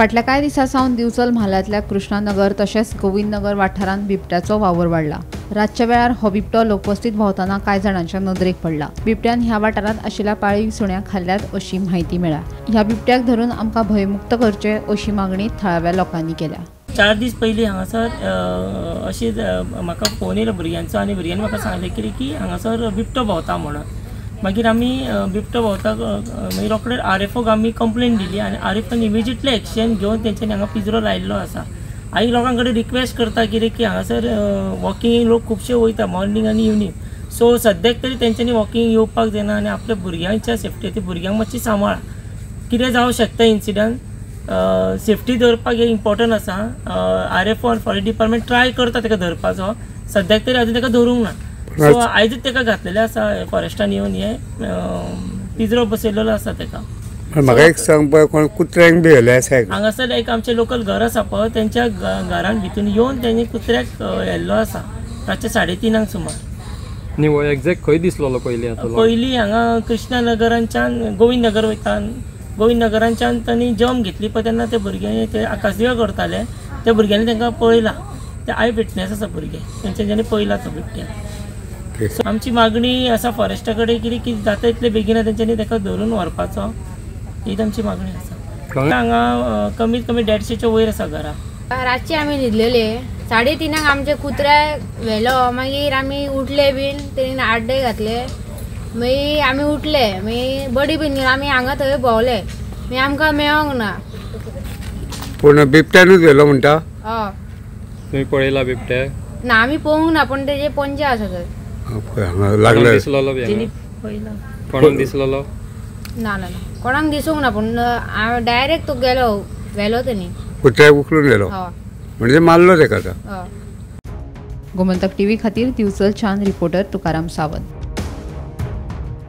फाटल्या कांय दिसां सावन दिवचल म्हालांतल्या कृष्णानगर तशेंच गोविंदनगर वाठारांत बिबट्याचो वावर वाडला. रातच्या वेळार हो बिबटो लोकवस्तीत भोंवतना कांय जाणांच्या नदरेक पडला. बिबट्यान ह्या वाठारांत आशिल्ल्या पाळीव सुण्याक खाल्ल्यात अशी म्हायती मेळ्ळ्या. ह्या बिबट्याक धरून आमकां भंयमुक्त करचे अशी मागणी थळाव्या लोकांनी केल्या. 4 दीस पयलीं हांगासर अशें म्हाका फोन येयलो भुरग्यांचो आनी भुरग्यांनी म्हाका सांगलें की हांगासर बिबटो भोंवता म्हणून. मागीर आमी बिबटो भोंवता मागीर रोखडे आर एफ ओक आमी कंप्लेन दिली आनी आर एफ ओन इमिजिएटली एक्शन घेवन तेंच्यांनी हांगा पिंजरो लायिल्लो आसा. आनी लोकां कडेन रिक्वेस्ट करता कितें की हांगासर वॉकिंग लोक खुबशे वयता मॉर्निंग आनी इवनींग, सो सद्याक तरी तेंच्यांनी वॉकिंग येवपाक जायना आनी आपल्या भुरग्यांच्या सेफ्टी खातीर भुरग्यांक मातशी सांबाळा. कितें जावं शकता इन्सिडंट, सेफ्टी दवरपाक हें इम्पॉर्टंट आसा. आर एफ ओ आनी फॉरेस्ट डिपार्टमेंट ट्राय करता ताका धरपाचो, सद्याक तरी अजून ताका धरूंक ना. सो आयजूच ताका घातलेलें आसा फॉरेस्टान येवन हें पिंजरो बसयलेलो आसा ताका. म्हाका एक सांग पळय, कोण कुत्र्यांक बी व्हेलें आसा? हांगासर एक आमचें लोकल घर आसा पळय, तेंच्या घरान भितून येवन तेणी कुत्र्याक व्हेल्लो आसा रातच्या 3:30 सुमार. न्ही, हो एग्जॅक्ट खंय दिसलेलो पयलीं? आतां पयलीं हांगा कृष्णानगरांच्यान गोविंद नगर वयता, गोविंद नगरांच्यान तांणी जम घेतली पळय तेन्ना ते भुरगे ते आकाशदिवे करताले, त्या भुरग्यांनी तांकां पळयला. ते I witness आसा भुरगे, तेंच्यांनी पळयला तो बिबट्या. आमची मागणी आसा फॉरेस्टा कडेन कितें की जाता इतले बेगीन तेंच्यांनी ताका धरून व्हरपाचो, हीच आमची मागणी आसा. हांगा कमीत कमी 150च्या वयर आसा घरां. रातचे आमी न्हिदलेले 3:30 आमचे कुत्र्याक व्हेलो. मागीर आमी उठले बीन, तेणी आड्डे घातले, मागीर आमी उठले, मागीर बडी बीन घेवन आमी हांगा थंय भोंवले, मागीर आमकां मेळोंक ना. पूण बिबट्यानूच व्हेलो म्हणटा? हय. तुमी पळयला बिबट्याक? ना, आमी पळोवंक ना, पूण तेजे पंजे आसा थंय. लागले दिसलेलो बी? कोणाक दिसलेलो? ना ना ना, कोणाक दिसूंक ना, पूण डायरेक्ट तो गेलो, व्हेलो तेणी कुत्र्याक उखलून व्हेलो, म्हणजे मारलो तेका. गोमंतक टीव्ही खातीर दिवचलच्यान रिपोर्टर तुकाराम सावंत.